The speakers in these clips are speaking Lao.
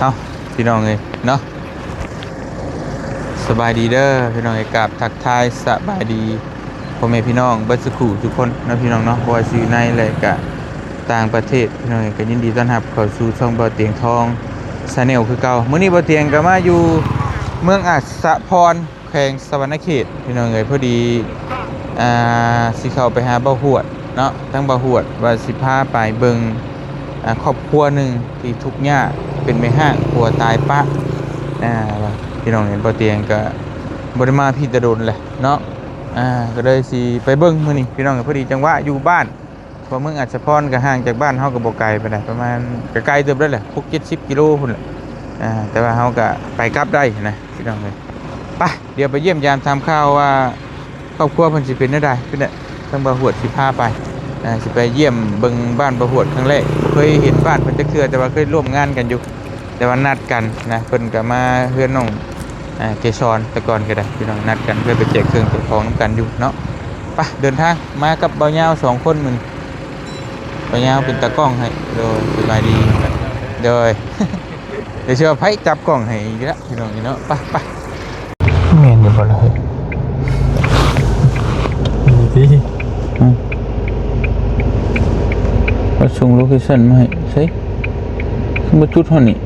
ເອົາ ພີ່ນ້ອງເອີຍເນາະ ສະບາຍດີເດີພີ່ນ້ອງເອີຍ ກາບທັກທາຍສະບາຍດີພໍ່ແມ່ພີ່ນ້ອງເບິດສູ່ຜູ້ສູ່ຄົນເນາະ ພີ່ນ້ອງເນາະ ບໍ່ວ່າຊິຢູ່ໃນ ແລະ ກະຕ່າງປະເທດ ພີ່ນ້ອງເອີຍ ກະຍິນດີຕ້ອນຮັບເຂົ້າສູ່ຊ່ອງບ່າວຕຽງທອງ Channel ຄືເກົ່າ. ມື້ນີ້ບ່າວຕຽງກະມາຢູ່ເມືອງອາດສະພອນ ແຂວງສະຫວັນນະເຂດ ພີ່ນ້ອງເອີຍ ພໍດີ ອ່າ ຊິເຂົ້າໄປຫາບ່າວຫວດເນາະ ທາງບ່າວຫວດວ່າຊິພາໄປເບິ່ງ ອ່າ ຄອບຄົວໜຶ່ງທີ່ທຸກຍາກ ເປັນແມ່ຮ້າງ ຜົວຕາຍປະ ອ່າ ພີ່ນ້ອງເອີຍ ບ່າວຕຽງກະບໍ່ໄດ້ມາພີ້ແຕ່ດົນແຫຼະເນາະ ອ່າ ກະເລີຍຊິໄປເບິ່ງມື້ນີ້ ພີ່ນ້ອງເອີຍ ພໍດີຈັງຫວະຢູ່ບ້ານ ເພາະເມືອງອາດສະພອນກະຫ່າງຈາກບ້ານເຮົາກະບໍ່ໄກປານໃດ ປະມານກະໄກເຕີບເລີຍແຫຼະ ຫົກເຈັດສິບກິໂລພຸ້ນແຫຼະ ອ່າ ແຕ່ວ່າເຮົາກະໄປກັບໄດ້ຫັ້ນນະ ພີ່ນ້ອງເອີຍ ໄປ ດຽວໄປຢ້ຽມຢາມຖາມຂ່າວວ່າ ຄອບຄົວເພິ່ນຊິເປັນແນວໃດ ເພິ່ນນະ ທາງບ່າວຫວດຊິພາໄປ ອ່າ ຊິໄປຢ້ຽມເບິ່ງບ້ານບ່າວຫວດຄັ້ງແລກ ບໍ່ເຄີຍເຫັນບ້ານເພິ່ນຈັກເທື່ອ ແຕ່ວ່າເຄີຍຮ່ວມງານກັນຢູ່ ແຕ່ວ່ານັດກັນນະ ເພິ່ນກະມາເຮືອນນ້ອງ ອ່າ ເກສອນ ແຕ່ກ່ອນກະໄດ້ ພີ່ນ້ອງ ນັດກັນເພື່ອໄປແຈກເຄື່ອງແຈກຂອງນຳກັນຢູ່ເນາະ ໄປ ເດີນທາງ ມາກັບບ່າວຍາວສອງຄົນມື້ນີ້ ບ່າວຍາວເປັນຕາກ້ອງໃຫ້ ໂດຍ ສະບາຍດີ ໂດຍ ດຽວຊິວ່າໃຜຈັບກ້ອງໃຫ້ອີກລະ ພີ່ນ້ອງເນາະ ໄປ ໄປ ແມ່ນຢູ່ບໍ່ລະເຮີ້ຍ ນີ້ຕິ ອືມ ວ່າສົ່ງໂລເຄຊັນມາໃຫ້ ໃສ ຄືບໍ່ຈຸດຮອດນີ້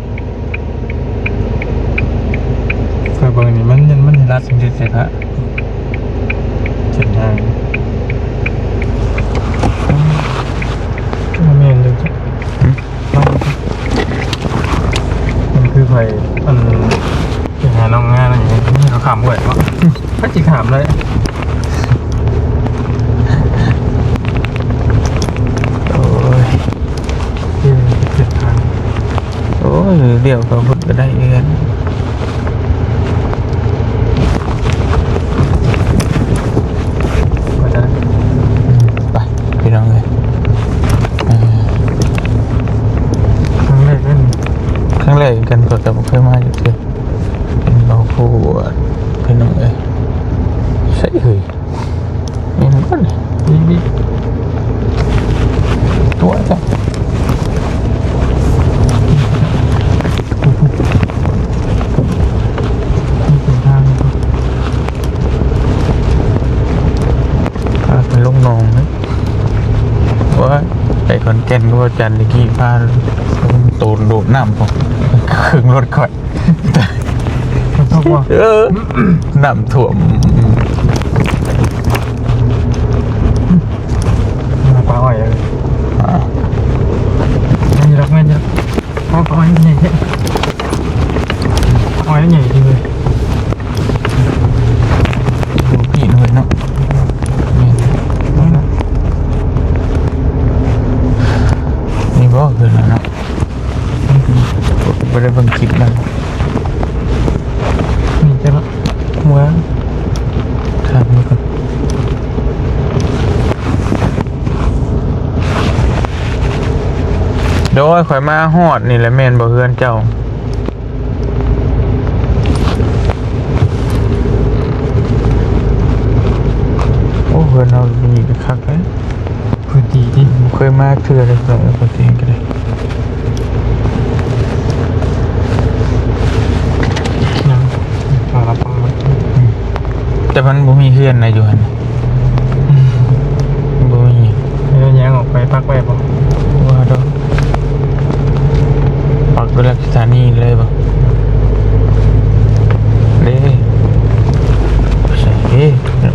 ຂ້ອຍເບິ່ງນີ້ມັນ ມັນ ມັນລັດເສັ້ນທາງ ເສັ້ນທາງ ບໍ່ແມ່ນເດ້ ຫຶ? ມັນຄືໄຜ ອັນ ໄປຫານ້ອງງານ ອັນນີ້ເຂົາຂ້າມຫ້ວຍເນາະ ໃຜຊິຂ້າມໄດ້ ໂອ້ຍ ເອີ ເສັ້ນທາງ ໂອ້ຍ ລ້ຽວເຂົ້າພຸ້ນກະໄດ້ເຮືອນ ໄປ ພີ່ນ້ອງເອີຍ ເອີ ຄັ້ງແລກເລີຍ ຄັ້ງແລກຄືກັນ ຂ້ອຍກະບໍ່ເຄີຍມາຈັກເທື່ອ ເປັນເບົາຜູ້ ພີ່ນ້ອງເອີຍ ໃສເຮີ້ຍ ແມ່ນບໍ່ນີ້ ນີ້ ນີ້ ຕົວະຈ້ະ ນີ້ເປັນທາງ ພາໄປລົງໜອງເລີຍ ໂອ້ຍ ໄປຂອນແກ່ນກັບອາຈານຕະກີ້ ພາໂຕນໂດດນ້ຳພຸ້ນ ເຄິ່ງລົດຂ້ອຍ ຝົນຕົກບໍ່? ເອີ ນ້ຳຖ້ວມ ມາປາອ້ອຍເລີຍ ອ່າ ແມ່ນຢູ່ດອກ ແມ່ນຢູ່ດອກ ປາ ປາອ້ອຍໃຫຍ່ແທ້ ອ້ອຍໃຫຍ່ດີເວີຍ ໂອ້ ປີນເວີຍເນາະ ແມ່ນ ນີ້ບໍ່ຄືນເນາະ ບໍ່ໄດ້ເບິ່ງຄລິບນຳ ນີ້ເຈົ້າເນາະ ເມືອງ ຖາມເບິ່ງກ່ອນ ໂດຍ ຂ້ອຍມາຮອດນີ້ແຫຼະ ແມ່ນບໍ່ເຮືອນເຈົ້າ? ໂອ້ ເຮືອນເຮົານີ້ກະຄັກເດ້ ພື້ນທີ່ຕິ ບໍ່ເຄີຍມາເທື່ອເລີຍ ເຂົາເອງກະໄດ້ ຍັງ ອືມ ແຕ່ມັນບໍ່ມີເຮືອນນະຢູ່ຫັ້ນ ບໍ່ມີ ແລ້ວຍ່າງອອກໄປປັກໄວ້ບໍ່? ບໍ່ດອກ ປັກໄວ້ຫຼັກສະຖານີເລີຍບໍ່? ເດ້ ໃສ່ເດ້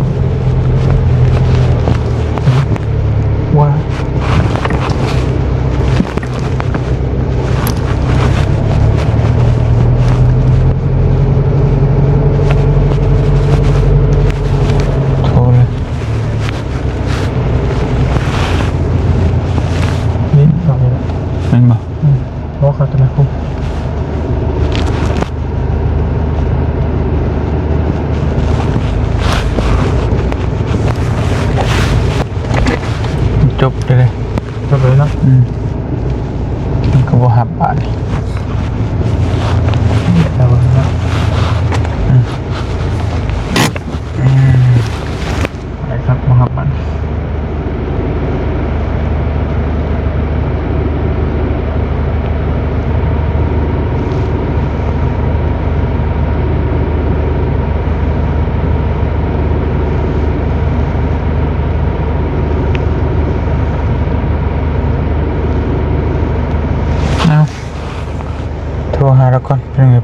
ວ່າ ໂທເລີຍ ນີ້ ເອົານີ້ລະ ແມ່ນບໍ່? ອືມ ບໍ່ຄັກນະ ຈົບເລີຍເດ້ ຈົບເລີຍເນາະ ອືມ ມັນກະບໍ່ຮັບບາດນີ້ ເອົາເນາະ ອືມ ອືມ. ໄປຄັກບໍ່ຮັບບັດ ໂ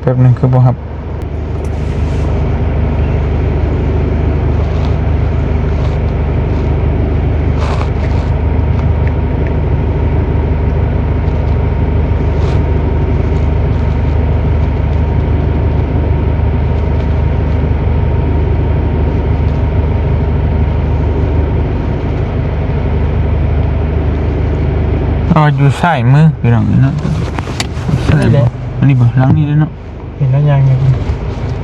ປັບໜຶ່ງ ຄືບໍ່ຮັບ. ອໍ ຢູ່ຊ້າຍມືພີ່ນ້ອງເນາະ, ຊ້າຍມື. ອັນນີ້ບໍ່? ຫຼັງນີ້ເດ້ເນາະ. ເຫັນແລ້ວຍັງຢູ່.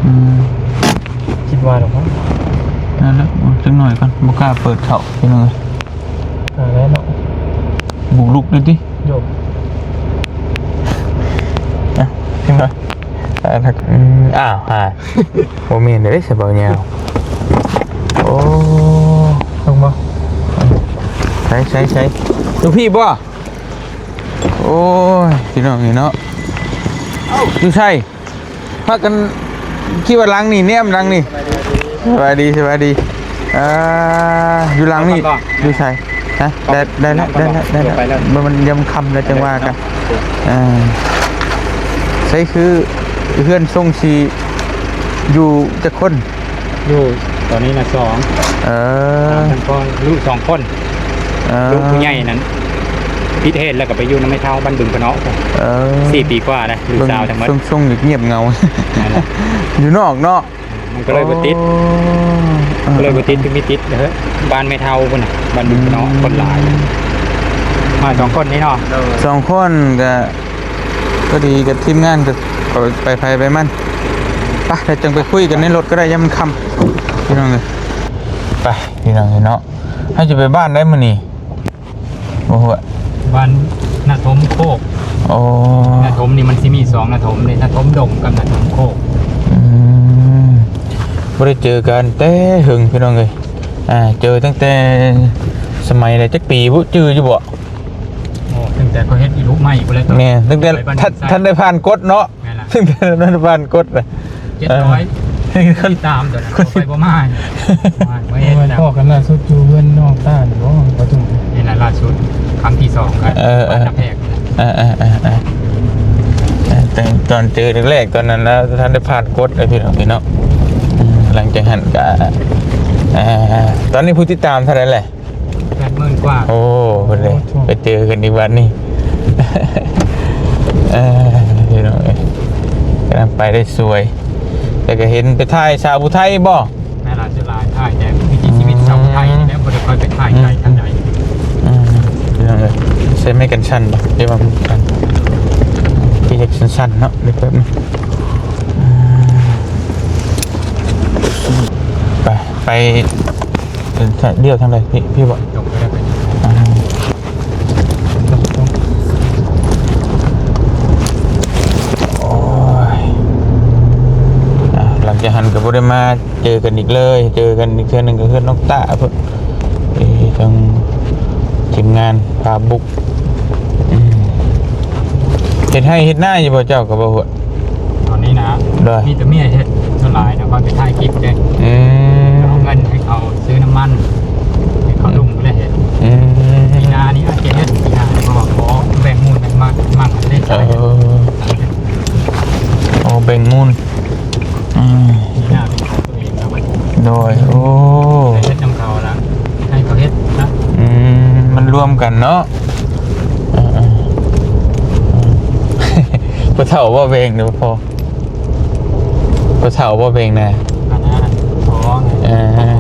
ອືມ ຄິດວ່າດອກ. ນັ້ນແຫຼະ ຈັກໜ້ອຍກ່ອນ, ບໍ່ກ້າເປີດເຂົ້າພີ່ນ້ອງເອີຍ. ອ່າ ແລ້ວເນາະ ບຸກລຸກເລີຍຕິ. ໂຍ ອ່ະ ຂຶ້ນມາ. ອ່າ ອືມ ອ້າວ ຫາ ບໍ່ແມ່ນເດ້ ສະເບົາຍາວ. ໂອ້ ລົງບໍ່? ໃສ ໃສ ໃສ? ຢູ່ພີ້ບໍ່? ໂອ້ຍ ພີ່ນ້ອງເອີຍເນາະ, ຢູ່ໃສ? ພາກັນຄິດວ່າຫຼັງນີ້ ແນມຫຼັງນີ້. ສະບາຍດີ ສະບາຍດີ. ອ່າ ຢູ່ຫຼັງນີ້ ຢູ່ໃສ? ຮະ? ໄດ້ ໄດ້ແລ້ວ ໄດ້ແລ້ວ ໄດ້ແລ້ວ. ມັນ ມັນຍັງຄ່ຳແລ້ວ ຈັ່ງວ່າກັນ. ອ່າ ໃສ ຄືເຮືອນຊົງຊິຢູ່ຈັກຄົນ? ຢູ່ຕອນນີ້ນະ ສອງ. ເອີ ທັງພໍ່ລູກສອງຄົນ. ເອີ ລູກຜູ້ໃຫຍ່ນັ້ນຕິດເຫດ ແລ້ວກໍໄປຢູ່ນຳແມ່ເຖົ້າບ້ານບຶງພະເນາະ. ເອີ ສີ່ປີກວ່າແລ້ວ ລູກສາວທັງໝົດ. ເບິ່ງຊົງໆ ງຽບເຫງົາ ນັ້ນແຫຼະ ຢູ່ນອກເນາະ. ມັນກໍເລີຍບໍ່ຕິດ. ໂອ້ ກໍເລີຍບໍ່ຕິດ ຄືມີຕິດເຮີ້ຍ ບ້ານແມ່ເຖົ້າພຸ້ນນະ ບ້ານບຶງພະເນາະ. ອືມ ຄົນຫຼາຍ ມາສອງຄົນນີ້ເນາະ. ສອງຄົນກໍ ພໍດີກັບທີມງານກໍໄປໃຜໄປມັນ. ໄປ ແລ້ວຈັ່ງໄປຄຸຍກັນໃນລົດກໍໄດ້ ຍາມມັນຄ່ຳ ພີ່ນ້ອງເອີຍ. ໄປ ພີ່ນ້ອງເອີຍເນາະ, ເຮົາຈະໄປບ້ານໃດມື້ນີ້? ໂອ້ໂຫ ບ້ານນາທົມໂຄກ. ໂອ້ ນາທົມນີ້ມັນຊິມີສອງນາທົມເດ້ ນາທົມດົງກັບນາທົມໂຄກ. ອືມ ບໍ່ໄດ້ເຈີກັນແຕ່ເຫິງ ພີ່ນ້ອງເອີຍ. ອ່າ ເຈີຕັ້ງແຕ່ສະໄໝໃດ ຈັກປີບຸ ຈື່ຢູ່ບໍ່? ໂອ້ ຕັ້ງແຕ່ເຂົາເຮັດອີລຸໃໝ່ພຸ້ນແຫຼະ. ແມ່ນ ຕັ້ງແຕ່ ໄປບ້ານ ທັນ ທັນໄດ້ຜ່ານກົດເນາະ. ແມ່ນລະ ຕັ້ງແຕ່ນັ້ນຜ່ານກົດລະ ເຈັດຮ້ອຍ ເອີ ຕິດຕາມຕົວນັ້ນ ໄປບໍ່ມາ. ບໍ່ເຫັນແລ້ວ. ພໍ້ກັນລ່າສຸດຢູ່ເຮືອນນ້ອງຕ້ານີ້ບໍ່? ປະທຸມ ນີ້ລະລ່າສຸດ ຄັ້ງທີສອງ. ເອີ ເອີ ເອີ ແຕ່ຕອນເຈີແລກໆ ຕອນນັ້ນລະ ທັນໄດ້ຜ່ານກົດເລີຍ ພີ່ນ້ອງເນາະ. ອືມ ຫຼັງຈາກຫັ້ນກະ ອ່າ ຕອນນີ້ຜູ້ຕິດຕາມເທົ່າໃດແຫຼະ? ແປດໝື່ນກວ່າ. ໂອ້ ເພິ່ນເດ້ ໂອ້ ໄປເຈີກັນອີກວັນນີ້. ເອີ ພີ່ນ້ອງເອີຍ ກຳລັງໄປໄດ້ສວຍ. ແຕ່ກໍເຫັນໄປຖ່າຍສາວຜູ້ໄທບໍ່? ແມ່ນລະ ສ່ວນຫຼາຍຖ່າຍແຕ່ວິຖີຊີວິດສາວຜູ້ໄທນີ້ແຫຼະ ບໍ່ໄດ້ຄ່ອຍໄປຖ່າຍໄກປານໃດ. ອືມ ພີ່ນ້ອງເອີຍ ໃສ່ໄມ້ກັນສັ່ນບໍ່? ເອີ້ນວ່າກັນ ຄືຢາກສັ່ນໆ ເນາະ. ເດີແປັບໜຶ່ງ ໄປ ໄປ ເປັນສາຍລ້ຽວທາງໃດ? ພີ້ ພີ້ບໍ່? ຕົງໄປໄດ້ໄປ. ອ່າ ຕົງ ຕົງ. ໂອ້ຍ ອ່າ ຫຼັງຈາກຫັ້ນກໍບໍ່ໄດ້ມາເຈີກັນອີກເລີຍ. ເຈີກັນອີກເທື່ອໜຶ່ງກໍເຮືອນນ້ອງຕ້າພຸ້ນ. ເອີ ທາງທີມງານພາບຸກ. ອືມ ເຮັດໄຮ່ເຮັດນາຢູ່ບໍ່ເຈົ້າກໍບໍ່? ຕອນນີ້ນະ ໂດຍ ມີແຕ່ເມຍເຮັດສ່ວນຫຼາຍນະ ວ່າໄປຖ່າຍຄລິບເດ້. ອືມ ເອົາເງິນໃຫ້ເຂົາຊື້ນ້ຳມັນ ໃຫ້ເຂົາ ອືມ ລົງໄປເຮັດ. ອືມ ປີໜ້ານີ້ອາດຈະເຮັດ ປີໜ້ານີ້ ເພາະວ່າຂໍແບ່ງມູນແບ່ງມັນ ມັນເດ້. ເອີ ໂອ້ ແບ່ງມູນ. ອືມ ປີໜ້າເປັນຂອງຕົວເອງແລ້ວບັດນີ້. ໂດຍ ໂອ້ ໄດ້ເຮັດນຳເຂົາລະ ໃຫ້ເຂົາເຮັດນະ. ອືມ ມັນລວມກັນເນາະ. ເອີໆ ຜູ້ເຖົ້າບໍ່ແບ່ງເດີພໍ່? ຜູ້ເຖົ້າບໍ່ແບ່ງນາ? ອັນນັ້ນ ອໍ ເອີ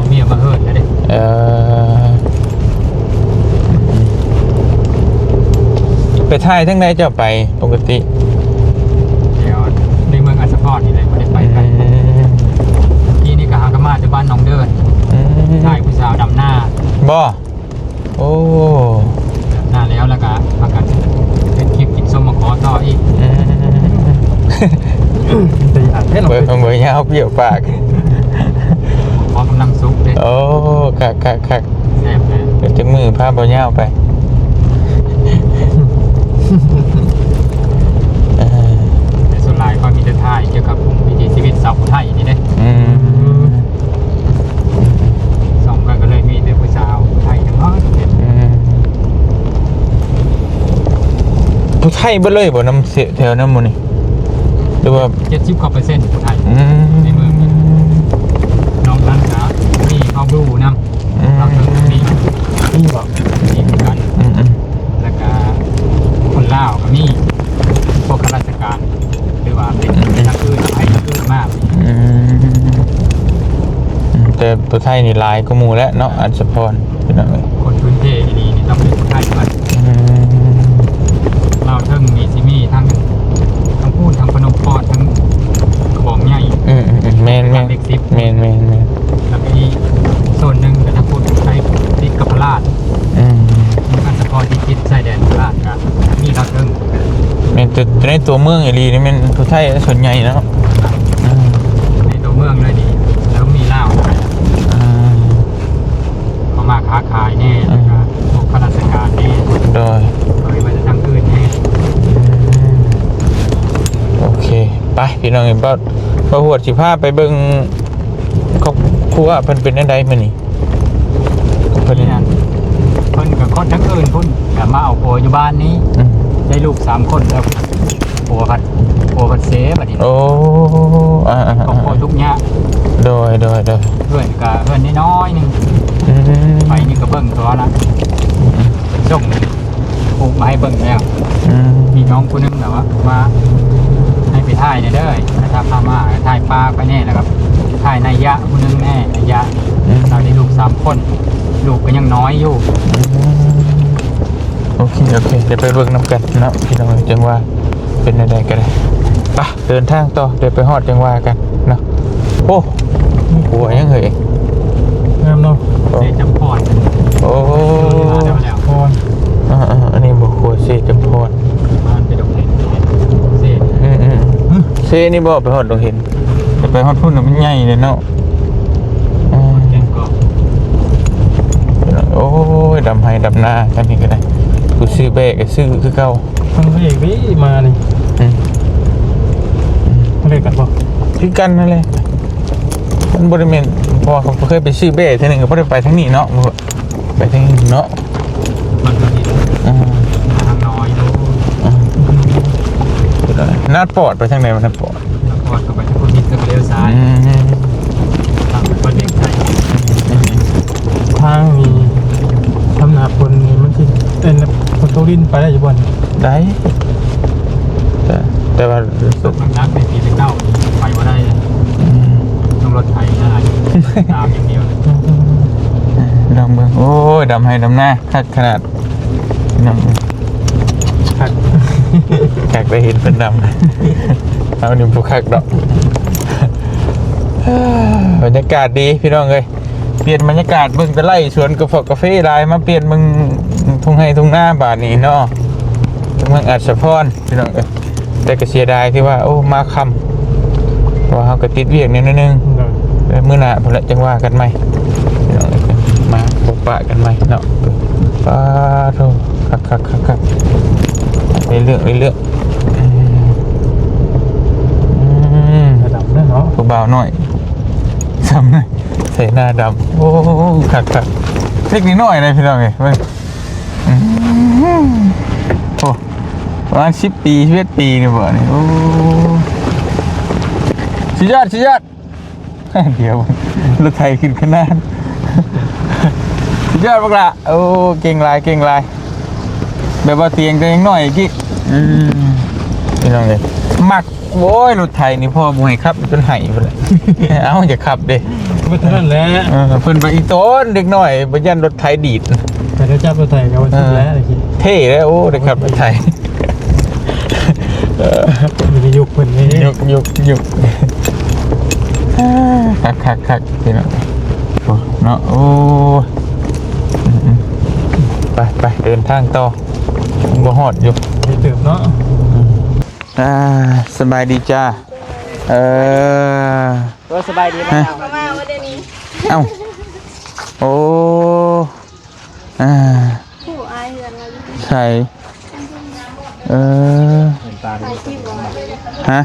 ເມຍມາເຮີດແລ້ວເດ້. ເອີ ໄປຖ່າຍທາງໃດເຈົ້າໄປປົກກະຕິ? ແຖວໃນເມືອງອັດສະພອນນີ້ແຫຼະ ບໍ່ໄດ້ໄປໄກ. ອືມ ກີ້ນີ້ກໍຫາກໍມາແຕ່ບ້ານໜອງເດີນ. ອືມ ຖ່າຍຜູ້ສາວດຳນາ. ບໍ່? ໂອ້ ດຳນາແລ້ວ ແລ້ວກໍພາກັນເຮັດຄລິບກິນສົ້ມໝາກຄໍ່ຕໍ່ອີກ. ອືມ ເບິ່ງ ເບິ່ງຍາວປ່ຽວປາກ ໝາກຄໍ່ກຳລັງສຸກເດ້. ໂອ້ ຄັກໆໆ ແຊບແທ້. ເປັນຈັກມື້ພາບໍ່ຍາວໄປ. ເອີ ແຕ່ສ່ວນຫຼາຍຂ້ອຍມີແຕ່ຖ່າຍກ່ຽວກັບວິຖີຊີວິດຊາວຜູ້ໄທນີ້ເດ້. ອືມ ຊ່ອງຂ້ອຍກໍເລີຍມີແຕ່ຜູ້ສາວຜູ້ໄທທັງໝົດ. ອືມ ຜູ້ໄທເບິດເລີຍບໍ່ ນຳແຖວນັ້ນໝູ່ນີ້? ຫຼືວ່າ ເຈັດສິບກວ່າເປີເຊັນຜູ້ໄທ ອືມ ໃນເມືອງນີ້. ນອກນັ້ນກະມີເຜົ່າບລູນຳ ອືມ ລາວເຖິງມີ ມີບໍ່? ມີຄືກັນ ອືມໆ ແລ້ວກະຄົນລາວກະມີ ພວກຂ້າລາຊະການ ຫຼືວ່າເປັນ ອືມໆ ທາງອື່ນ ໄປທາງອື່ນມາ ອືມ ອືມ ແຕ່ຜູ້ໄທນີ້ຫຼາຍກວ່າໝູ່ແຫຼະເນາະ ອັດສະພອນ ພີ່ນ້ອງເອີຍ ຄົນພື້ນເທອີ່ຫຼີນີ້ຕ້ອງເປັນຜູ້ໄທໝົດ. ອືມ ລາວເທິງນີ້ຊິມີທັງ ທັງພູນ ທັງພະນົມຄອນ ທັງຂະບອງໃຫຍ່ ອືມໆໆ ແມ່ນໆ ເລກສິບ ແມ່ນໆໆ ແລ້ວກໍອີກໂຊນໜຶ່ງກໍທັງພູນໄທ ຕິດກັບພະລາດ ອືມ ມີອັດສະພອນທີ່ຕິດຊາຍແດນພະລາດ ກໍມີລາວເທິງ ແມ່ນ ແຕ່ໃນຕົວເມືອງອີ່ຫຼີນີ້ແມ່ນຜູ້ໄທສ່ວນໃຫຍ່ເນາະ ອືມ ໃນຕົວເມືອງເລີຍນີ້ ແລ້ວມີລາວ ອືມ ເຂົ້າມາຄ້າຂາຍແດ່ ອືມ ແລ້ວກະພວກຂ້າລາຊະການແດ່ ໂດຍ ເຂົາເຮັດມາຈາກທາງອື່ນແດ່ ອືມ ໂອເຄ ໄປພີ່ນ້ອງເອີຍ ບ່າວ ບ່າວຫວດຊິພາໄປເບິ່ງຄອບຄົວເພິ່ນເປັນແນວໃດມື້ນີ້ ເພິ່ນ ເພິ່ນກະຄົນທາງອື່ນພຸ້ນ ກະມາເອົາຜົວຢູ່ບ້ານນີ້ ອືມ ໄດ້ລູກສາມຄົນແລ້ວ ຜົວພັດ ຜົວພັດເສບັດນີ້ ໂອ້ ອ່າໆໆ ຄອບຄົວທຸກຍາກ ໂດຍໆໆ ເຮືອນກະເຮືອນນ້ອຍໆໜຶ່ງ ອືມ ໄປນີ້ກະເບິ່ງຕົວລະ ອືມ ສົ່ງຮູບມາໃຫ້ເບິ່ງແລ້ວ ອືມ ມີນ້ອງຜູ້ໜຶ່ງແບບວ່າ ວ່າໃຫ້ໄປຖ່າຍແດ່ເດີ ຖ້າພາມາ ຖ່າຍປ້າໄປແດ່ ແລ້ວກະຖ່າຍໄນຍະຜູ້ໜຶ່ງແດ່ ໄນຍະ ອືມ ລາວໄດ້ລູກສາມຄົນ ລູກກະຍັງນ້ອຍຢູ່ ອືມ ໂອເຄ ໂອເຄ ດຽວໄປເບິ່ງນຳກັນເນາະ ພີ່ນ້ອງ ຈັ່ງວ່າເປັນແນວໃດກໍໄດ້ ໄປ ເດີນທາງຕໍ່ ດຽວໄປຮອດຈັ່ງວ່າກັນເນາະ. ໂອ້ ຂົວຫຍັງເຮີ້ຍ? ງາມເນາະ ເຊຈຳພອນ ໂອ້ ມາແລ້ວ ແລ້ວ ພອນ ອ່າໆ ອັນນີ້ບໍ່ ຂົວເຊຈຳພອນ ມາເປັນດອກເຫັນ ເຊ ອືມໆ ເຊນີ້ບໍ່ ໄປຮອດດອກເຫັນ ແຕ່ໄປຮອດພຸ້ນນະ ມັນໃຫຍ່ເດ້ເນາະ ອືມ ແກ້ງກອກ ໂອ້ຍ ດຳໄຮ່ດຳນາ ທາງນີ້ກໍໄດ້ ຜູ້ຊື້ແບ້ກໍຊື້ຄືເກົ່າ ທາງເລກນີ້ມານີ້ ອືມ ເລກກັນບໍ່? ຄືກັນນັ້ນແຫຼະ ມັນບໍ່ໄດ້ແມ່ນ ເພາະວ່າເຂົາເຄີຍໄປຊື້ແບ້ເທື່ອໜຶ່ງ ກໍບໍ່ໄດ້ໄປທາງນີ້ເນາະ ໄປທາງນີ້ເນາະ ມັນກໍມີ ອ່າ ທາງນ້ອຍຢູ່ ອ່າ ນາດປອດໄປທາງໃດວະ? ນາດປອດ ນາດປອດກໍໄປທາງພຸ້ນ ມີແຕ່ລ້ຽວຊ້າຍ ອືມ ທາງໄປເດັກໄດ້ ທາງນີ້ ທຳໜ້າຝົນນີ້ມັນຊິເປັນຝົນຕົກລິນ ໄປໄດ້ຢູ່ບໍ່ນີ້? ໄດ້ ແຕ່ ແຕ່ວ່າ ຕົກໜັກໆ ໃນປີເກົ້າໄປບໍ່ໄດ້ ອືມ ຕ້ອງລົດໄຖນະ ຕາມຢ່າງດຽວເລີຍ ລອງເບິ່ງ ໂອ້ຍ ດຳໄຮ່ດຳນາ ຄັກຂະໜາດ ພີ່ນ້ອງ ຄັກ ຄັກໄດ້ເຫັນເພິ່ນດຳ ເຮົານີ້ບໍ່ຄັກດອກ ບັນຍາກາດດີພີ່ນ້ອງເອີຍ ປ່ຽນບັນຍາກາດ ເບິ່ງແຕ່ໄຮ່ສວນກາຟອກກາເຟຫຼາຍ ມາປ່ຽນເບິ່ງທົ່ງໄຮ່ທົ່ງນາບາດນີ້ເນາະ ເມືອງອັດສະພອນ ພີ່ນ້ອງເອີຍ ແຕ່ກໍເສຍດາຍທີ່ວ່າ ໂອ້ ມາຄ່ຳ ເພາະວ່າເຮົາກໍຕິດວຽກແດ່ໜ້ອຍໜຶ່ງ ໂດຍ ແຕ່ມື້ໜ້າພຸ້ນແຫຼະ ຈັ່ງວ່າກັນໃໝ່ ພີ່ນ້ອງເອີຍ ມາພົບປະກັນໃໝ່ເນາະ ປາໂທ ຄັກໆໆໆ ເລື່ອງເລື່ອງ ອືມ ອືມ ດຳເນາະ ຜູ້ບ່າວນ້ອຍ ສ່ຳ ໃສ່ໜ້າດຳ ໂອ້ ຄັກໆ ເລັກນ້ອຍເດ້ພີ່ນ້ອງເອີຍ ເບິ່ງ ອືມ ໂອ້ ປະມານສິບປີ ສິບເອັດປີນີ້ບໍ່ນີ້ ໂອ້ ສຸດຍອດ ສຸດຍອດ ດຽວ ລົດໄຖຂຶ້ນຂະໜາດ ສຸດຍອດບັກຫຼ້າ ໂອ້ ເກັ່ງຫຼາຍ ເກັ່ງຫຼາຍ ແບບວ່າຕຽງແຕ່ຍັງນ້ອຍກີ້ ອືມ ພີ່ນ້ອງເອີຍ ມັກ ໂອ້ຍ ລົດໄຖນີ້ພໍ່ບໍ່ໃຫ້ຂັບຈົນໄຫ້ພຸ້ນແຫຼະ ເອົ້າ ຢາກຂັບເດ້ ບໍ່ເທົ່ານັ້ນແຫຼະ ເອີ ເພິ່ນໄປອີກຕອນເດັກນ້ອຍ ບໍ່ຢ້ານລົດໄຖດີດ ແຕ່ໄດ້ຈັບລົດໄຖກໍວ່າສຸດແລ້ວ ເທ່ແລ້ວ ໂອ້ ໄດ້ຂັບລົດໄຖ ເອີ ຢູ່ໃນຍຸກເພິ່ນເດ້ ຍຸກ ຍຸກ ຍຸກ ຄັກໆໆ ພີ່ນ້ອງ ໂອ້ ເນາະ ໂອ້ຍ ອືມໆ ໄປ ໄປ ເດີນທາງຕໍ່ ບໍ່ຮອດຢູ່ ໄກເຕີບເນາະ ອືມ ອ່າ ສະບາຍດີຈ້າ ເອີ ໂອ້ ສະບາຍດີ ຮະ ມາເອົາ ເອົ້າ ໂອ້ ອ່າ ຜູ້ອາຍເຮືອນລາວຢູ່ ໃສ ເອີ ຖ່າຍຄລິບບໍ່ ຮະ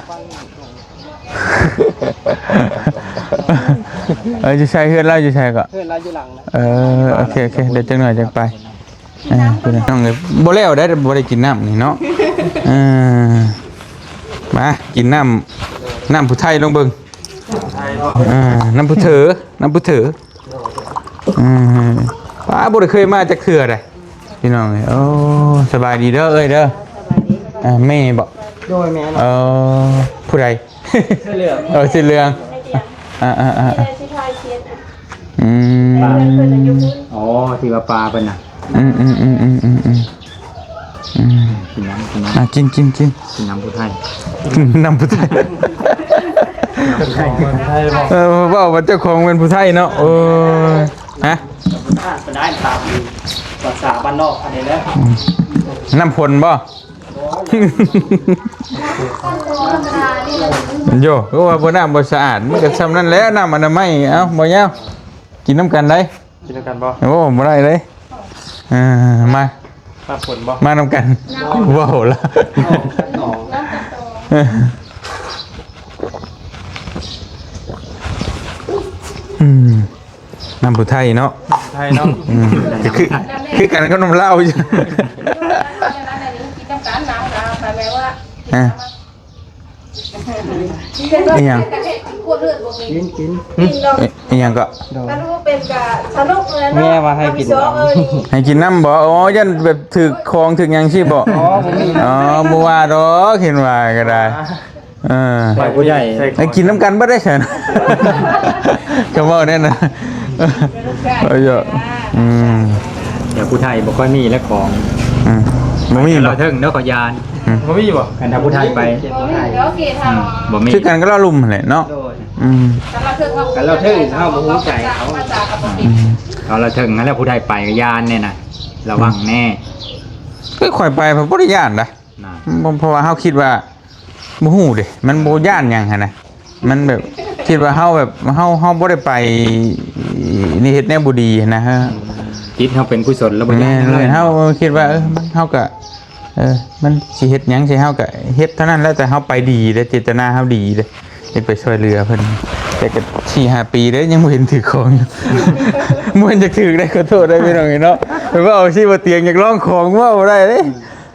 ເອີ ຢູ່ໃສ ເຮືອນລາວຢູ່ໃສເກາະ? ເຮືອນລາວຢູ່ຫຼັງນະ ເອີ ໂອເຄ ໂອເຄ ດຽວຈັກໜ້ອຍຈັ່ງໄປ ເອີ ພີ່ນ້ອງເອີຍ ບໍ່ແລ້ວໄດ໋ ບໍ່ໄດ້ກິນນ້ຳນີ້ເນາະ ເອີ ມາກິນນ້ຳ ນ້ຳຜູ້ໄທລອງເບິ່ງ ເອີ ນ້ຳຜູ້ເຖົ ນ້ຳຜູ້ເຖົ ອືມ ປ້າ ບໍ່ໄດ້ເຄີຍມາຈັກເທື່ອໃດ ພີ່ນ້ອງເອີຍ. ໂອ້ ສະບາຍດີເດີເອີຍເດີ. ສະບາຍດີ ສະບາຍດີ ອ່າ ແມ່ບໍ? ໂດຍ ແມ່. ເອີ ຜູ້ໃດ? ເສື້ອເຫຼືອງ ເອີ ເສື້ອເຫຼືອງ ອ່າໆໆ ອືມ ອໍ ທີ່ວ່າປາເພິ່ນນະ ອືມໆໆໆໆ ອືມ ກິນນ້ຳ ກິນນ້ຳ ອ່າ ກິນ ກິນ ກິນ ກິນນ້ຳຜູ້ໄທ ນ້ຳຜູ້ໄທ ນ້ຳຜູ້ໄທ ເອີ ເວົ້າວ່າເຈົ້າຂອງເປັນຜູ້ໄທເນາະ ໂອ້ຍ ຮະ ໄດ້ຕາມພາສາບ້ານນອກອັນນີ້ແຫຼະ ອືມ ນ້ຳຝົນບໍ? ໂຢ ຄືວ່າບໍ່ ນ້ຳບໍ່ສະອາດ ມັນກໍຊ່ຳນັ້ນແຫຼະ ນ້ຳອະນາໄມ ເອົ້າ ບໍ່ຍາວ ກິນນຳກັນໄດ໋ ກິນນຳກັນບໍ່? ໂອ້ ບໍ່ໄດ້ເດ້ ເອີ ມາ ນ້ຳຝົນບໍ່? ມານຳກັນ ເວົ້າລະ ອືມ ນ້ຳຜູ້ໄທເນາະ ນ້ຳຜູ້ໄທເນາະ ອືມ ຄື ຄືກັນກັບນ້ຳລາວຢູ່ ກິນນຳກັນ ນ້ຳລາວ ແປວ່າ ອ່າ ອີຫຍັງ? ກິນ ກິນ ຫຶ? ອີຫຍັງກໍ? ໂດຍ ຄັນຮູ້ເປັນກະສະໜຸກເລີຍເນາະ ແມ່ວ່າໃຫ້ກິນ ຮັບຜິດຊອບເອີຍ ໃຫ້ກິນນ້ຳບໍ? ອໍ ຢ້ານແບບຖືກຂອງຖືກຫຍັງຊີ້ບໍ? ອໍ ບໍ່ມີ ອໍ ບໍ່ວ່າດອກ ເຫັນວ່າກໍໄດ້ ອ່າ ໃຫ້ຜູ້ໃຫຍ່ ໃຫ້ກິນນຳກັນເບິດໄດ້ຊັ້ນ ກໍເວົ້າແນວນັ້ນ ເອີ ເອີ ອືມ ແຕ່ຜູ້ໄທບໍ່ຄ່ອຍມີແລ້ວຂອງ ອືມ ບໍ່ມີ ລາວເທິງເນາະ ເຂົາຢ້ານ ອືມ ບໍ່ມີບໍ່? ຄັນຖ້າຜູ້ໄທໄປ ບໍ່ມີ ອືມ ບໍ່ມີ ຄືກັນກັບລາວລຸ່ມຫັ້ນແຫຼະເນາະ ໂດຍ ອືມ ຄັນລາວເທິງເຮົາ ຄັນລາວເທິງເຮົາບໍ່ຮູ້ໃຈເຂົາ ພາສາກໍບໍ່ເກັ່ງ ອືມ ເອົາລາວເທິງຫັ້ນແຫຼະ ຜູ້ໄທໄປກໍຢ້ານແນ່ນະ ລະວັງແນ່ ອືມ ຄືຂ້ອຍໄປ ຂ້ອຍບໍ່ໄດ້ຢ້ານໃດ ນະ ເພາະວ່າເຮົາຄິດວ່າບໍ່ຮູ້ເດ້ ມັນບໍ່ຢ້ານຫຍັງຫັ້ນນະ ມັນແບບຄິດວ່າເຮົາແບບ ເຮົາ ເຮົາບໍ່ໄດ້ໄປນີ້ ເຮັດແນວບໍ່ດີຫັ້ນນະ ອືມ ຈິດເຮົາເປັນກຸສົນ ແລ້ວບໍ່ຢ້ານຫຍັງເລີຍ ເຮົາຄິດວ່າ ເອີ ມັນ ເຮົາກະ ເອີ ມັນຊິເຮັດຫຍັງໃສ່ເຮົາກະເຮັດເທົ່ານັ້ນແຫຼະ ແຕ່ເຮົາໄປດີເດ້ ເຈດຕະນາເຮົາດີເດ້ ຢາກໄປຊ່ວຍເຫຼືອເພິ່ນ ແຕ່ກະສີ່ຫ້າປີເດ້ຍັງບໍ່ເຫັນຖືກຂອງຢູ່ ບໍ່ເຫັນຈັກຖືກເດ້ ຂໍໂທດເດີພີ່ນ້ອງເນາະ ໄປເວົ້າຊີ້ບໍ່ຕຽງ ຢາກລອງຂອງເວົ້າບໍ່ໄດ້ເດ້.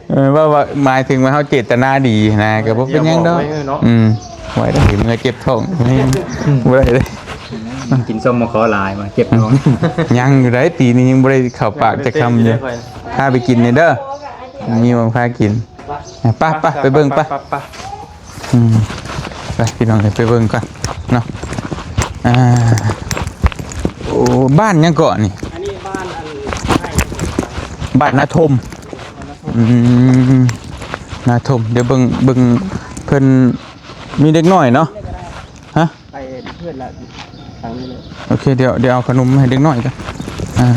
ເອີ ວ່າ ວ່າ ໝາຍເຖິງວ່າເຮົາເຈດຕະນາດີນະ ກໍບໍ່ເປັນຫຍັງດອກ ອືມ ໄວ້ໄດ້ ເມື່ອເຈັບທ້ອງ ອືມ ບໍ່ໄດ້ເດ້ ກິນສົ້ມມະຂໍຫຼາຍວ່າເຈັບທ້ອງ ຍັງຢູ່ໄດ໋ ປີນີ້ຍັງບໍ່ໄດ້ເຂົ້າປາກຈັກຄຳຢູ່ ພາໄປກິນນີ້ເດີ ມີຫມ່ອງພາກິນ ໄປ ໄປ ໄປເບິ່ງ ໄປ ອືມ ໄປ ພີ່ນ້ອງ ໄປເບິ່ງກ່ອນເນາະ ອ່າ ໂອ້ ບ້ານຫຍັງເກາະນີ້? ອັນນີ້ບ້ານ ອັນ ບ້ານນາທົມ ອືມ ນາທົມ ດຽວເບິ່ງ ເບິ່ງເພິ່ນມີເດັກນ້ອຍເນາະ ຮະ ໄປເພື່ອນລະ ທາງນີ້ເລີຍ ໂອເຄ ດຽວ ດຽວເອົາຂະໜົມໃຫ້ເດັກນ້ອຍກ່ອນ ອ່າ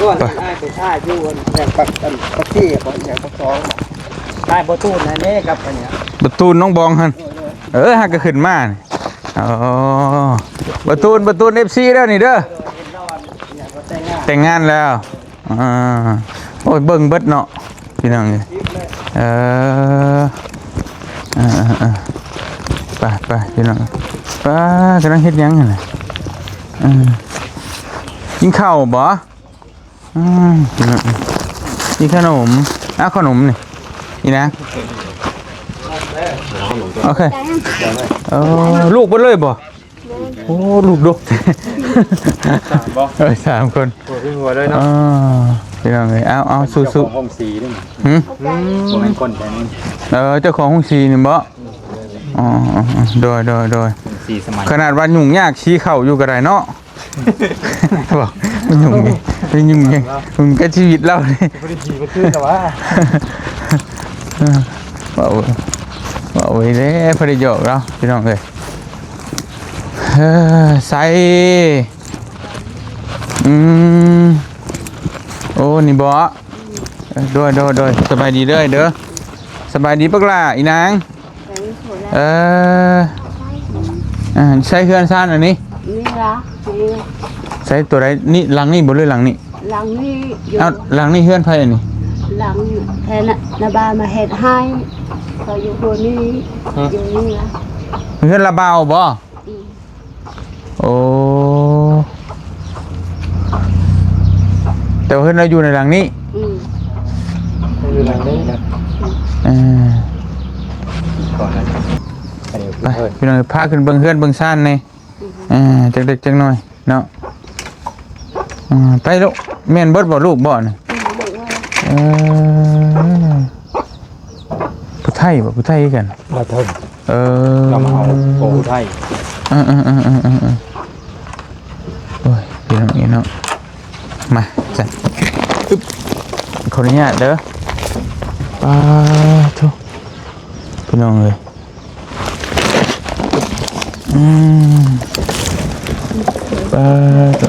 ກ່ອນ ໄປ ອ້າຍໄປຖ້າຢູ່ອັນຫຍັງ ປາກ ອັນປາກເຊບໍ່ ຫຍັງ ປາກຊ່ອງ ອ້າຍບໍ່ຕູນນັ້ນເດ້ ກັບອັນເນີ້ຍ ບໍ່ຕູນໜອງບອງຫັ້ນ ໂດຍໆ ເອີ ຫາກະຂຶ້ນມານີ້ ອໍ ບໍ່ຕູນ ບໍ່ຕູນ ເອັຟຊີ ເດີນີ້ເດີ ໂດຍ ເຫັນລາວອັນຫຍັງກໍແຕ່ງງານ ແຕ່ງງານແລ້ວ ອ່າ ໂອ້ຍ ເບິ່ງເບິດເນາະ ພີ່ນ້ອງເອີຍ ເອີ ເອີ ໄປ ໄປ ພີ່ນ້ອງ ປ້າ ກຳລັງເຮັດຫຍັງຫັ້ນນະ ເອີ ກິນເຂົ້າບໍ່? ອືມ ກິນຂະໜົມ ເອົາຂະໜົມນີ້ ນີ້ນະ ໂອເຄ ເອີ ລູກເບິດເລີຍບໍ່? ໂອ້ ລູກດົກ ສາມບໍ່? ເອີ ສາມຄົນ ຫົວເປັນຫົວເລີຍເນາະ ອ່າ ພີ່ນ້ອງເອີຍ ເອົາ ເອົາ ສູ້ໆ ເຈົ້າຂອງໂຮງສີນີ້ ຫຶ? ບໍ່ແມ່ນຄົນແຖວນີ້ ເອີ ເຈົ້າຂອງໂຮງສີນີ້ບໍ່? ອໍ ໂດຍ ໂດຍ ໂດຍ ໂຮງສີສະໄໝ ຂະໜາດວ່າຫຍຸ້ງຍາກສີເຂົ້າຢູ່ກໍໄດ້ເນາະ ບໍ່ ຫຍຸ້ງນີ້ ຫຍຸ້ງນີ້ ຫຍຸ້ງກັບຊີວິດລາວນີ້ ບໍ່ໄດ້ຂີ່ບໍ່ຄືນແລ້ວຫວາ ເອີ ເວົ້າ ເວົ້າໄວ້ແລ້ວ ພໍໄດ້ຫຍອກລາວ ພີ່ນ້ອງເອີຍ ເອີ ໃສ ອືມ ໂອ້ ນີ້ບໍ? ເອີ ໂດຍ ໂດຍ ໂດຍ ສະບາຍດີເດີ ເດີ ສະບາຍດີບັກຫຼ້າ ອີນາງ ເອີ ອ່າ ໃຊ້ເຮືອນຊານອັນນີ້ ນີ້ລະ ນີ້ ໃຊ້ຕົວໃດ? ນີ້ ຫຼັງນີ້ບໍ່ ຫຼືຫຼັງນີ້? ຫຼັງນີ້ຢູ່ ເອົ້າ ຫຼັງນີ້ເຮືອນໃຜອັນນີ້? ຫຼັງແທ້ນະ ນາບ່າວມາເຮັດໃຫ້ ເຂົາຢູ່ຄົນນີ້ ຮະ ຢູ່ນີ້ລະ ເຮືອນລະບ່າວບໍ່? ອືມ ໂອ້ ແຕ່ວ່າເພິ່ນລະຢູ່ໃນຫຼັງນີ້ ອືມ ຢູ່ຫຼັງນີ້ ເອີ ໄປ ພີ່ນ້ອງ ພາຂຶ້ນເບິ່ງເຮືອນເບິ່ງຊານແດ່ ອ່າ ຈັກເລັກຈັກນ້ອຍເນາະ. ອ່າ ໄປລູກ. ແມ່ນເບິດບໍ່ລູກບໍ່ນີ້? ເອີ ຜູ້ໄທບໍ່? ຜູ້ໄທຄືກັນ. ລາວເທິງ ເອີ ລາວມາເອົາໂອ້ ຜູ້ໄທ. ເອີໆໆໆໆ ໂອ້ຍ ພີ່ນ້ອງເອີຍເນາະ. ມາ ຊັ້ນ ອຶບ ຂໍອະນຸຍາດເດີ. ປາໂທ້ ພີ່ນ້ອງເອີຍ. ອືມ ປາ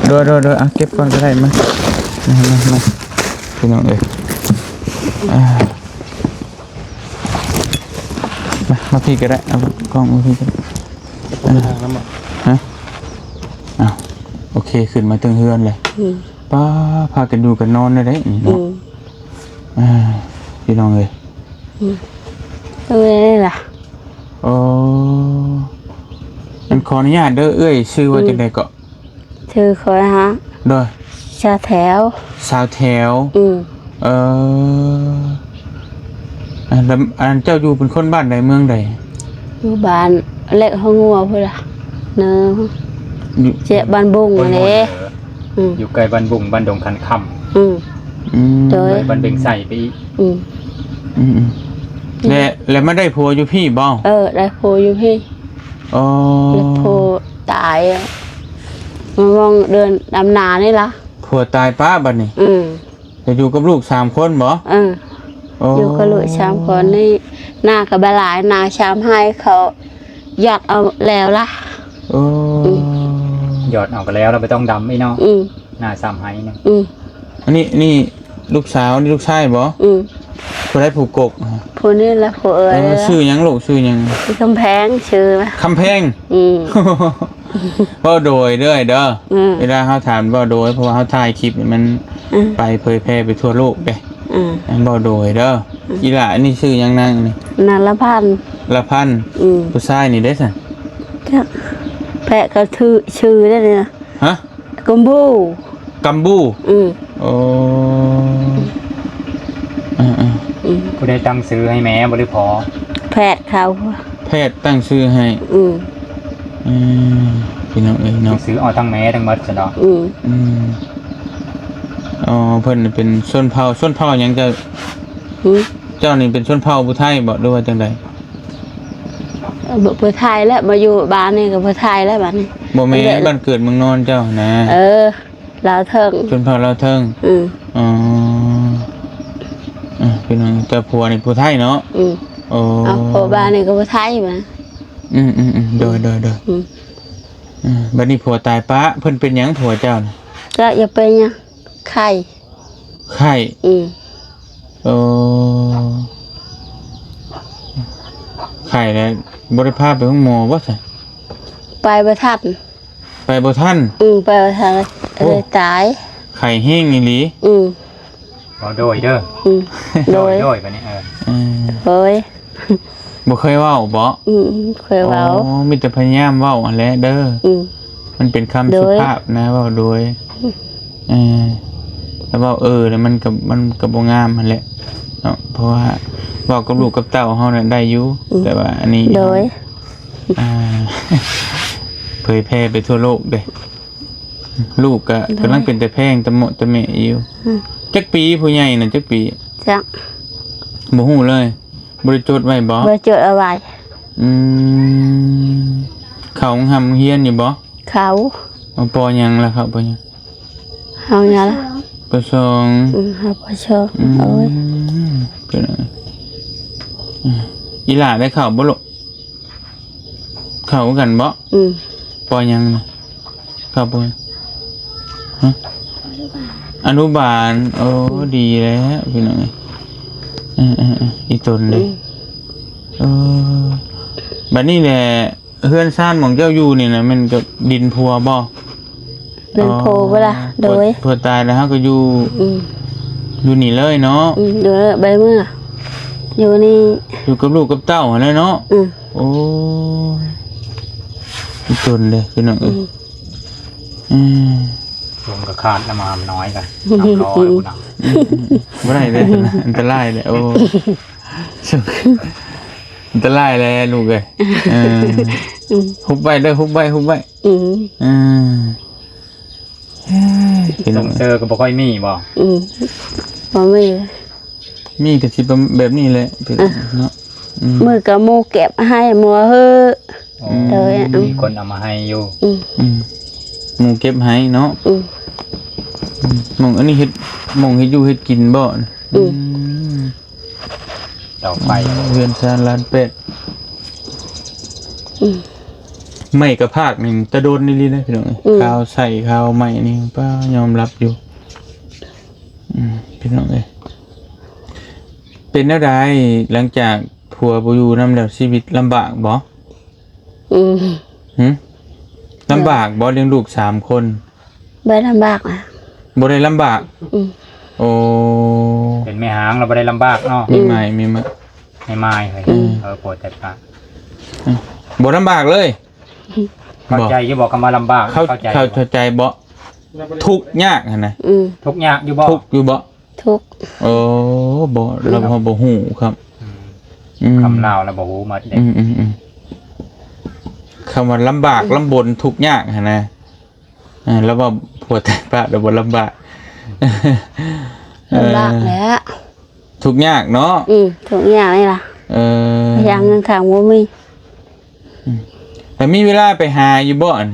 ໂທ້ ໂດຍໆໆ ເອົາເກັບກ່ອນກໍໄດ້. ມາ ມາ ມາ ມາ ພີ່ນ້ອງເອີຍ. ອ່າ ມາ ມາພີ້ກໍໄດ້ ເອົາກ້ອງມາພີ້ກໍໄດ້. ເອີ ຮະ ອ້າວ ໂອເຄ ຂຶ້ນມາເທິງເຮືອນເລີຍ. ອືມ ປ້າ ພາກັນຢູ່ກັນນອນໄດ້ເດ້ນີ້ເນາະ. ອືມ ອ່າ ພີ່ນ້ອງເອີຍ. ອືມ ເອີ ນີ້ລະ. ໂອ້ ອັນ ຂໍອະນຸຍາດເດີເອື້ອຍ ຊື່ວ່າ ອືມ ຈັ່ງໃດເກາະ? ຊື່ຂ້ອຍຫາ ໂດຍ ສາວແຖວ. ສາວແຖວ. ອືມ ເອີ ອັນ ແລ້ວ ອັນ ເຈົ້າຢູ່ເປັນຄົນບ້ານໃດເມືອງໃດ? ຢູ່ບ້ານເລັກຫົວງົວພຸ້ນລະ ເນີ ຢູ່ ເຈະ ບ້ານບຸງຫັ້ນເດ້. ອືມ ຢູ່ໃກ້ບ້ານບຸງ ບ້ານດົງຄັນຄຳ. ອືມ ອືມ ໂດຍ ບ້ານເບັງໄຊໄປອີກ. ອືມ ອືມໆ ແລ້ວ ແລ້ວມາໄດ້ຜົວຢູ່ພີ້ບໍ່? ເອີ ໄດ້ຜົວຢູ່ພີ້. ອໍ ແລ້ວຜົວຕາຍ ມາວ່າງເດືອນດຳນານີ້ລະ ຜົວຕາຍປະບັດນີ້. ອືມ ແລ້ວຢູ່ກັບລູກສາມຄົນບໍ່? ເອີ ໂອ້ ຢູ່ກັບລູກສາມຄົນນີ້ ນາກໍບໍ່ຫຼາຍ ນາຊາມໄຮ່ ເຂົາຢອດເອົາແລ້ວລະ. ໂອ້ ອືມ ຢອດເອົາກໍແລ້ວ ລະບໍ່ຕ້ອງດຳອີກເນາະ. ອືມ ນາຊາມໄຮ່ນີ້. ອືມ ອັນນີ້ ນີ້ລູກສາວ ນີ້ລູກຊາຍບໍ່? ອືມ ຜູ້ໃດຜູ້ກົກ? ຜູ້ນີ້ລະ ຜູ້ເອີຍ. ເອີ ຊື່ຫຍັງລູກ? ຊື່ຫຍັງ? ຊື່ຄຳແພງ ຊື່ ຄຳແພງ. ອືມ ເວົ້າໂດຍເດີ້ ເດີ. ອືມ ເວລາເຮົາຖາມເວົ້າໂດຍ ເພາະວ່າເຮົາຖ່າຍຄລິບນີ້ມັນ ອືມ ໄປເຜີຍແຜ່ໄປທົ່ວໂລກເດ້. ອືມ ເວົ້າໂດຍເດີ້. ອືມ ອີຫຼ້າ ອັນນີ້ຊື່ຫຍັງນາງນີ້? ນາງລະພັນ. ລະພັນ. ອືມ ຜູ້ຊາຍນີ້ເດ້ຊັ້ນ? ຈັກ ແພະກໍຖືກຊື່ໄດ້ນີ້ນະ. ຮະ? ກຳບູ. ກຳບູ. ອືມ ໂອ້ ເອີໆ ອືມ ຜູ້ໃດຕັ້ງຊື່ໃຫ້ແມ່ບໍ່ ຫຼືພໍ່? ແພດເຂົາ. ແພດຕັ້ງຊື່ໃຫ້. ອືມ ອືມ ພີ່ນ້ອງເອີຍເນາະ ຊື່ເອົາທັງແມ່ທັງໝົດຊັ້ນເນາະ. ອືມ ອືມ ອໍ ເພິ່ນເປັນຊົນເຜົ່າ ຊົນເຜົ່າຫຍັງເຈົ້າ? ຫື? ເຈົ້ານີ້ເປັນຊົນເຜົ່າຜູ້ໄທບໍ່ ຫຼືວ່າຈັ່ງໃດ? ເອີ ຜູ້ໄທແຫຼະ ມາຢູ່ບ້ານນີ້ກໍຜູ້ໄທແຫຼະ ບ້ານນີ້. ບໍ່ແມ່ນ ບ້ານເກີດເມືອງນອນເຈົ້າຫັ້ນນະ. ເອີ ລາວເທິງ ຊົນເຜົ່າລາວເທິງ. ອືມ ອໍ ເອີ ພີ່ນ້ອງ ແຕ່ຜົວນີ້ຜູ້ໄທເນາະ. ອືມ ໂອ້ ເອົາ ພໍ່ບ້ານນີ້ກໍຜູ້ໄທມາ. ອືມໆໆ ໂດຍໆໆ. ອືມ ເອີ ບັດນີ້ຜົວຕາຍປະ ເພິ່ນເປັນຫຍັງຜົວເຈົ້ານະ? ກໍຢ່າເປັນຫຍັງ ໄຂ້. ໄຂ້? ອືມ ໂອ້ ໄຂ້ແລ້ວບໍ່ໄດ້ພາໄປໂຮງໝໍບໍ່ຊະ? ໄປບໍ່ທັນ. ໄປບໍ່ທັນ? ອືມ ໄປບໍ່ທັນ. ໂອ້ ເລີຍຕາຍ. ໄຂ້ແຮງອີ່ຫຼີ. ອືມ ເວົ້າໂດຍເດີ. ອືມ ໂດຍ ໂດຍ ໂດຍ ບັດນີ້. ເອີ ເອີ ໂດຍ. ບໍ່ເຄີຍເວົ້າບໍ? ອືມ ເຄີຍເວົ້າ. ອໍ ມີແຕ່ພະຍາຍາມເວົ້າຫັ້ນແຫຼະເດີ. ອືມ ມັນເປັນຄຳ ໂດຍ ສຸພາບນະ ເວົ້າໂດຍ. ອືມ ເອີ ແຕ່ເວົ້າເອີແລ້ວມັນກໍ ມັນກໍບໍ່ງາມຫັ້ນແຫຼະເນາະ ເພາະວ່າເວົ້າກັບລູກກັບເຕົ້າເຮົານັ້ນໄດ້ຢູ່. ອືມ ແຕ່ວ່າອັນນີ້ ໂດຍ ອ່າ ເຜີຍແຜ່ໄປທົ່ວໂລກເດ້. ລູກກໍ ໂດຍ ກຳລັງເປັນຕາແພງຕາເມາະຕາແໝະຢູ່. ອືມ ຈັກປີຜູ້ໃຫຍ່ນະ ຈັກປີ? ຈັກ ບໍ່ຮູ້ເລີຍ. ບໍ່ໄດ້ຈົດໄວ້ບໍ? ບໍ່ໄດ້ຈົດເອົາໄວ້. ອືມ ເຂົ້າໂຮງຮ່ຳໂຮງຮຽນຢູ່ບໍ? ເຂົ້າ. ເອົາ ປໍຫຍັງລະ ເຂົ້າປໍຫຍັງ? ເຮົາຫຍັງລະ? ປໍສອງ. ອືມ ເຮົາປໍສອງ. ອືມ ໂອ້ຍ ເປັນ ອືມ ອີຫຼ້າໄດ້ເຂົ້າບໍ່ລູກ? ເຂົ້າຄືກັນບໍ? ອືມ ປໍຫຍັງນະ? ເຂົ້າປໍ ຮະ? ອະນຸບານ. ໂອ້ ອືມ ດີແລ້ວພີ່ນ້ອງເອີຍ. ເອີໆໆ ອີ່ຕົນເດ້. ອືມ ເອີ ບັດນີ້ແຫຼະ ເຮືອນຊານໝ່ອງເຈົ້າຢູ່ນີ້ນະ ແມ່ນກັບດິນຜົວບໍ່? ເປັນ ອໍ ຜົວບໍ່ລະ? ໂດຍ ຜົວ ຜົວຕາຍແລ້ວເຮົາກໍຢູ່ ອືມ ຢູ່ນີ້ເລີຍເນາະ. ອືມ ຢູ່ເລີຍ ບໍ່ໄດ້ເມືອ ຢູ່ນີ້ ຢູ່ກັບລູກກັບເຕົ້າຫັ້ນແຫຼະເນາະ. ອືມ ໂອ້ຍ ອີ່ຕົນເດ້ພີ່ນ້ອງເອີຍ. ອືມ ອືມ ລົມກໍຂາດ ນ້ຳມັນນ້ອຍກັນ ນ້ຳລອຍ ອືມ ບໍ່ໄດ້ເດ້ ອັນຕະລາຍເດ້. ໂອ້ ອັນຕະລາຍແຫຼະລູກເອີຍ. ເອີ ອືມ ຮຸບໄວ້ເດີ ຮຸບໄວ້ ຮຸບໄວ້. ອືມ ເອີ ເອີ ພີ່ນ້ອງ ເຊີກໍບໍ່ຄ່ອຍມີບໍ່? ອືມ ບໍ່ມີ. ມີກໍຊິປະ ແບບນີ້ແຫຼະ ເອີ ເນາະ. ອືມ ມື້ກໍໝູ່ເກັບໃຫ້ໝູ່ເຮີ້. ອໍ ໂດຍ ອືມ ມີຄົນເອົາມາໃຫ້ຢູ່. ອືມ ອືມ ໝູ່ເກັບໃຫ້ເນາະ. ອືມ ອືມ ໝ່ອງອັນນີ້ເຮັດ ໝ່ອງເຮັດຢູ່ເຮັດກິນບໍ່? ອືມ ອືມ ເຕົາໄຟ ເຮືອນຊານລ້ານແປດ. ອືມ ໄມ້ກະພາກນີ້ແຕ່ດົນອີ່ຫຼີເດ້ພີ່ນ້ອງເອີຍ. ອືມ ຄາວໃຊ້ຄາວໄມ້ນີ້ ປ້າ ຍອມຮັບຢູ່. ອືມ ພີ່ນ້ອງເອີຍ ເປັນແນວໃດ ຫຼັງຈາກຜົວບໍ່ຢູ່ນຳແລ້ວ ຊີວິດລຳບາກບໍ່? ອືມ ຫື? ລຳບາກບໍ່ ລ້ຽງລູກສາມຄົນ? ບໍ່ໄດ້ລຳບາກນະ. ບໍ່ໄດ້ລຳບາກ? ອືມ ໂອ້ ເປັນແມ່ຮ້າງແລ້ວບໍ່ໄດ້ລຳບາກເນາະ. ອືມ ມີໄມ້ ມີໄມ້ ໃຫ້ໄມ້ເຮີ້ຍ. ອືມ ເອີ ໂພດແຕ່ປາກ. ອືມ ບໍ່ລຳບາກເລີຍ. ເຂົ້າໃຈຢູ່ບໍ່ ຄຳວ່າລຳບາກ? ເຂົ້າ ເຂົ້າໃຈ ເຂົ້າ ເຂົ້າໃຈບໍ່? ທຸກຍາກຫັ້ນນະ. ອືມ ທຸກຍາກຢູ່ບໍ່? ທຸກຢູ່ບໍ່? ທຸກ. ໂອ້ ບໍ່ ລາວບໍ່ຮູ້ຄັບ. ອືມ ອືມ ຄຳລາວລາວບໍ່ຮູ້ໝົດເດ້. ອືມ ອືມ ອືມ ຄຳວ່າລຳບາກ ອືມ ລຳບົນ ທຸກຍາກຫັ້ນນະ. ອ່າ ລາວເວົ້າຜົວແຕ່ປາກ ລາວບໍ່ລຳບາກ. ລຳບາກແຫຼະ. ເອີ ທຸກຍາກເນາະ. ອືມ ທຸກຍາກນີ້ລະ. ເອີ ຢ່າງເງິນທາງບໍ່ມີ. ອືມ ແລ້ວມີເວລາໄປຫາຢູ່ບໍ່? ອັນ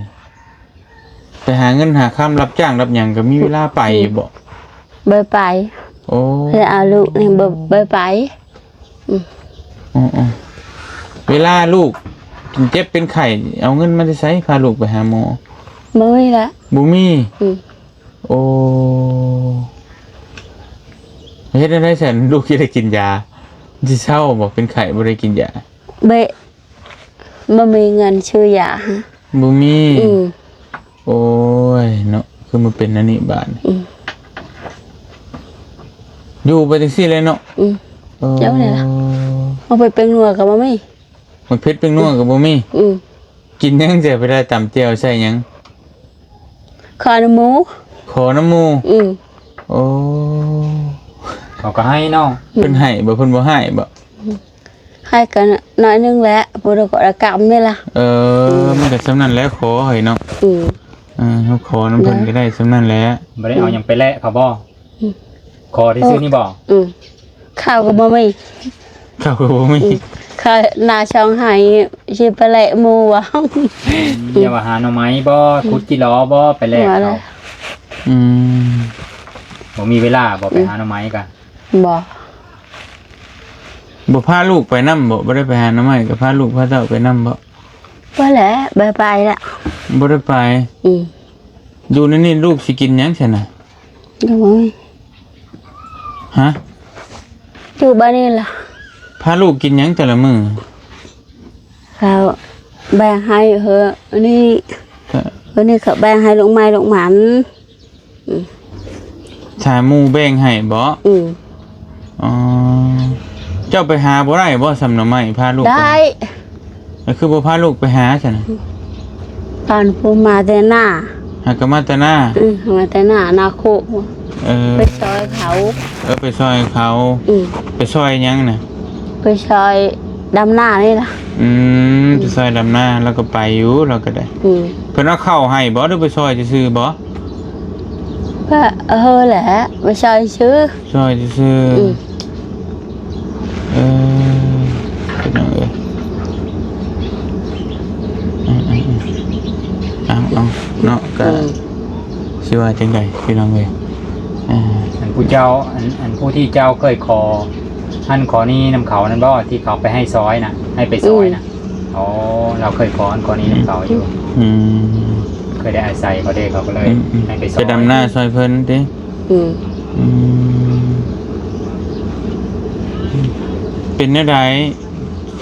ໄປຫາເງິນຫາຄຳ ຮັບຈ້າງຮັບຫຍັງ ກໍມີເວລາໄປຢູ່ບໍ່? ບໍ່ໄປ. ໂອ້ ເພື່ອເອົາລູກນີ້ ບໍ່ ບໍ່ໄປ. ອືມ ເວລາລູກເປັນເຈັບເປັນໄຂ້ ເອົາເງິນມາແຕ່ໃສ ພາລູກໄປຫາໝໍ? ບໍ່ມີລະ. ບໍ່ມີ. ອືມ ໂອ້ ເຮັດແນວໃດຊັ້ນ ລູກຊິໄດ້ກິນຢາ? ມັນຊິເຊົາບໍ່ ເປັນໄຂ້ບໍ່ໄດ້ກິນຢາ? ເບະ ບໍ່ມີເງິນຊື້ຢາ. ບໍ່ມີ. ອືມ ໂອ້ຍເນາະ ຄືມາເປັນອັນນີ້ບາດນີ້. ອືມ ຢູ່ໄປຈັ່ງຊີ້ແຫຼະເນາະ. ອືມ ເອີ ເຈົ້ານີ້ລະ ເອົາໄປແປ້ງນົວກໍບໍ່ມີ. ໝາກເຜັດແປ້ງນົວກໍບໍ່ມີ. ອືມ ກິນຫຍັງແຕ່ ໄປໄດ້ຕຳແຈ່ວໃສ່ຫຍັງ? ຂໍນຳໝູ່. ຂໍນຳໝູ່. ອືມ ໂອ້ ເຂົາກໍໃຫ້ເນາະ. ເພິ່ນໃຫ້ບໍ່? ເພິ່ນບໍ່ໃຫ້ບໍ່? ໃຫ້ກໍໜ້ອຍໜຶ່ງແຫຼະ ຜູ້ໃດກໍໄດ້ກຳນີ້ລະ. ເອີ ອືມ ມັນກໍສ່ຳນັ້ນແຫຼະ ຂໍໃຫ້ເນາະ. ອືມ ເອີ ເຮົາຂໍນຳເພິ່ນກໍໄດ້ສ່ຳນັ້ນແຫຼະ. ບໍ່ໄດ້ເອົາຫຍັງໄປແລກເຂົາບໍ່? ອືມ ຂໍຊື່ໆນີ້ບໍ່? ອືມ ເຂົ້າກໍບໍ່ມີ. ເຂົ້າກໍບໍ່ມີ. ອືມ ເຂົ້າໜ້າຊ່ອງໄຮ່ ຊິໄປແລກໝູ່ບໍ່? ອືມ ຢ່າວ່າຫາໜໍ່ໄມ້ບໍ່? ອືມ ຂຸດຈິລໍບໍ່? ໄປແລກເຂົາ. ອືມ ບໍ່ມີເວລາບໍ່? ອືມ ໄປຫາໜໍ່ໄມ້ກະບໍ່. ບໍ່ພາລູກໄປນຳບໍ່? ບໍ່ໄດ້ໄປຫາໜໍ່ໄມ້ ກໍພາລູກພາເຕົ້າໄປນຳບໍ່? ບໍ່ແຫຼະ ບໍ່ໄດ້ໄປລະ. ບໍ່ໄດ້ໄປ. ອືມ ຢູ່ໃນນີ້ລູກຊິກິນຫຍັງຊັ້ນນະ? ໂດຍ ຮະ? ຢູ່ບ້ານນີ້ລະ. ພາລູກກິນຫຍັງແຕ່ລະມື້? ເຂົາແບ່ງໃຫ້ເຮີ້ນີ້ ເຮີ້ນີ້ເຂົາແບ່ງໃຫ້ລູກໃໝ່ລູກມັນ. ອືມ ຖ້າໝູ່ແບ່ງໃຫ້ບໍ? ອືມ ອໍ ເຈົ້າໄປຫາບໍ່ໄດ້ບໍ ສ່ຳໜໍ່ໄມ້ ພາລູກໄປ? ໄດ້. ແລ້ວຄືບໍ່ພາລູກໄປຫາຊັ້ນ? ຕອນຜູ້ມາແຕ່ນາ. ຫາກໍມາແຕ່ນາ? ອືມ ມາແຕ່ນາ ນາໂຄກ. ເອີ ໄປຊ່ອຍເຂົາ. ເອີ ໄປຊ່ອຍເຂົາ. ອືມ ໄປຊ່ອຍຫຍັງນະ? ໄປຊ່ອຍດຳນານີ້ລະ. ອືມ ອືມ ໄປຊ່ອຍດຳນາ ລາວກໍໄປຢູ່ ລາວກໍໄດ້. ອືມ ເພິ່ນເອົາເຂົ້າໃຫ້ບໍ ຫຼືໄປຊ່ອຍຊື່ໆບໍ? ກໍເອີແຫຼະ ໄປຊ່ອຍຊື່. ຊ່ອຍຊື່ໆ. ອືມ ເອີ ພີ່ນ້ອງເອີຍ ເອົາໆ ເນາະ ກໍ ອືມ ຊິວ່າຈັ່ງໃດພີ່ນ້ອງເອີຍ? ອ່າ ອັນຜູ້ເຈົ້າ ອັນ ອັນຜູ້ທີ່ເຈົ້າເຄີຍຂໍຫັ້ນຂໍນີ້ນຳເຂົານັ້ນບໍ ທີ່ເຂົາໄປໃຫ້ຊ່ອຍນະ ໃຫ້ໄປຊ່ອຍນະ? ອືມ ອໍ ລາວເຄີຍຂໍຫັ້ນຂໍນີ້ນຳເຂົາຢູ່. ອືມ ເຄີຍໄດ້ອາໄສເຂົາເດ້ ເຂົາກໍເລີຍ ອືມ ໃຫ້ໄປຊ່ອຍ ໄປດຳນາຊ່ອຍເພິ່ນຕິ? ອືມ ອືມ ເປັນແນວໃດ